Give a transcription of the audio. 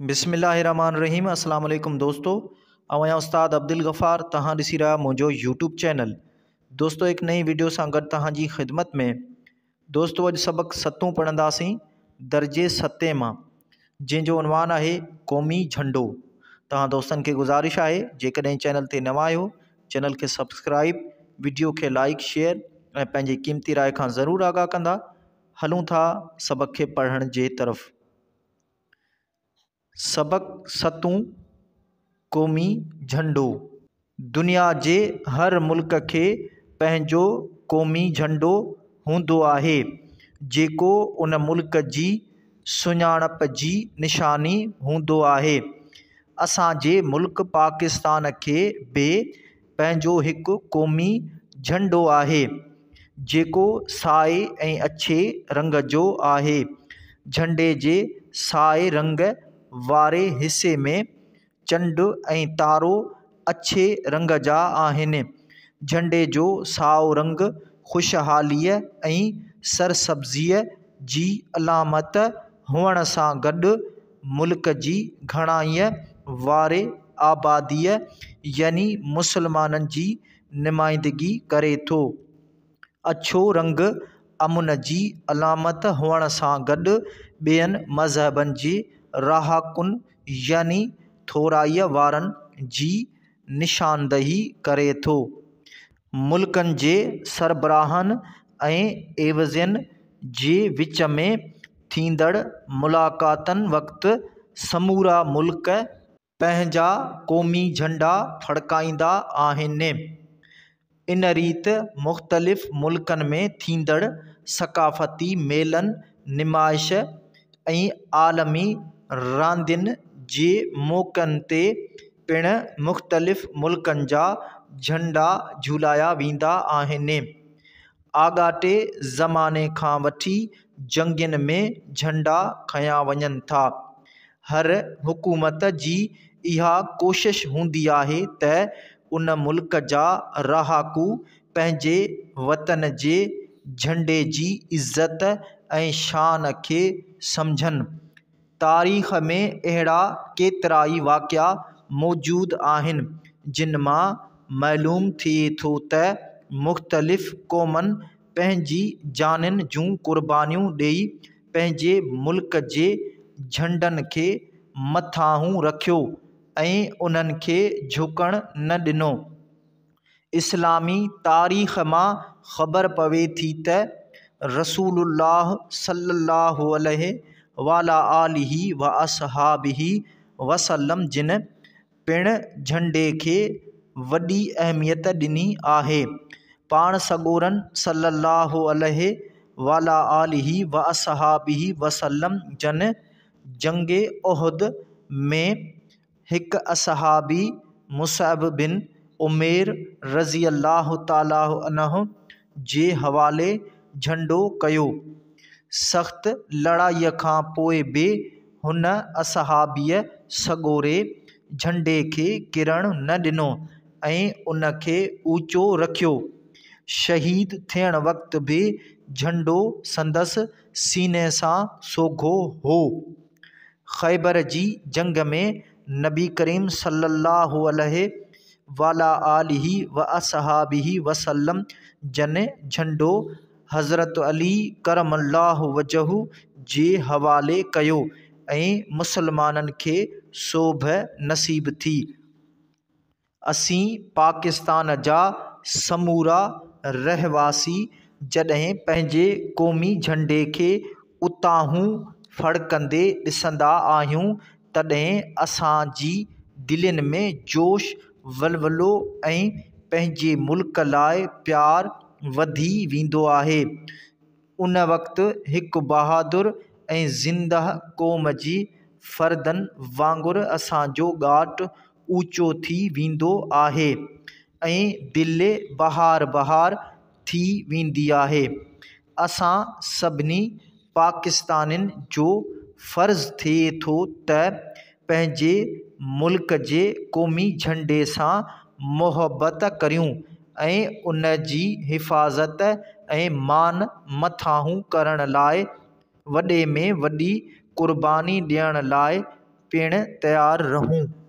بسم الله الرحمن الرحيم السلام عليڪم دوستو آئون آهيان استاد عبدالغفار توهان ڏسي رهيا منهنجو يوٽيوب چينل دوستو هڪ نئين ويڊيو سان گڏ توهان جي خدمت ۾ دوستو اڄ سبق ستون پڙهنداسين درجي ستين مان جنهن جو عنوان آهي قومي جهنڊو توهان دوستن کي گذارش آهي جيڪڏهن چينل تي نوان آهيو چينل کي سبسڪرائب ويڊيو کي لائڪ شيئر ۽ پنهنجي قيمتي راء کان ضرور آگاهه ڪندا هلون ٿا سبق کي پڙهڻ جي طرف سبق ستون، قومي جهنڊو. دنيا جي هر ملڪ کي پنهنجو قومي جهنڊو هوندو آهي، جيڪو ان ملڪ جي سڃاڻپ جي نشاني هوندو آهي. اسان جي ملڪ پاڪستان کي به پنهنجو هڪ قومي جهنڊو آهي، جيڪو سائي ۽ اڇي رنگ جو آهي. جهنڊي جي سائي رنگ واري حصي ۾ چنڊ ۽ تارو اڇي رنگ جا آهن. جهنڊي جو سائو رنگ خوشحاليء ۽ سرسبزيء جي علامت هئڻ سان گڏ ملڪ جي گهڻائيء واري آباديء يعني مسلمانن جي نمائندگي ڪري ٿو. اڇو رنگ امن جي علامت هئڻ سان گڏ ٻين مذهبن جي رهاڪن يعني ٿورائيء وارن جي نشاندهي ڪري ٿو. ملڪن جي سربراهن ۽ عيوضين جي وچ ۾ ٿيندڙ ملاقاتن وقت سمورا ملڪ پنهنجا قومي جهنڊا ڦڙڪائيندا آهن. ان ريت مختلف ملڪن ۾ ٿيندڙ ثقافتي ميلن، نمائش ۽ عالمي راندين جي موقعن تي پڻ مختلف ملڪن جا جهنڊا جهولايا ويندا آهن. آڳاٽي زماني کان وٺي جنگين ۾ جهنڊا کنيا وڃن ٿا. هر حڪومت جي اها ڪوشش هوندي آهي ته ان ملڪ جا رهاڪو پنهنجي وطن جي جهنڊي جي عزت ۽ شان کي سمجهن. تاريخ ۾ اهڙا ڪيترائي واقعا موجود آهن، جن مان معلوم ٿئي ٿو ته مختلف قومن پنهنجي جانين جون قربانيون ڏئي پنهنجي ملڪ جي جهنڊن کي مٿانهون رکيو ۽ انهن کي جهڪڻ نه ڏنو. اسلامي تاريخ مان خبر پوي ٿي ته رسول الله صلي الله عليه وعلي آله واصحابه وسلم جن پڻ جهنڊي کي وڏي اهميت ڏني آهي. پاڻ سڳورن صلي الله عليه وعلي آله واصحابه وسلم جن جنگ احد ۾ هڪ اصحابي مصعب بن عمير رضي الله تعالٰي عنه جي حوالي جهنڊو ڪيو. سخت لڙائيء کان پوء به هن اصحابيء سڳوري جهنڊي کي ڪرڻ نه ڏنو ۽ ان کي اوچو رکيو. شهيد ٿيڻ وقت به جهنڊو سندس سيني سان سوگهو هو. خيبر جي جنگ ۾ نبي ڪريم صلي الله عليه وعلي آله واصحابه وسلم جن جهنڊو حضرت علي ڪرم الله وجهه جي حوالي ڪيو ۽ مسلمانن کي سوڀ نصيب ٿي. اسين پاڪستان جا سمورا رهواسي جڏهن پنهنجي قومي جهنڊي کي اتاهون ڦڙڪندي ڏسندا آهيون تڏهن اسان جي دلين ۾ جوش، ولولو ۽ پنهنجي ملڪ لاء پيار وڌي ويندو آهي. ان وقت هڪ بهادر ۽ زنده قوم جي فردن وانگر اسان جو ڳاٽ اوچو ٿي ويندو آهي ۽ دل بهار بهار ٿي ويندي آهي. اسان سڀني پاڪستانين جو فرض ٿئي ٿو ته پنهنجي ملڪ جي قومي جهنڊي سان محبت ڪريون ۽ ان جي حفاظت ۽ مان مٿانهون ڪرڻ لاء وڏي ۾ وڏي قرباني ڏيڻ لاء پڻ تيار رهون.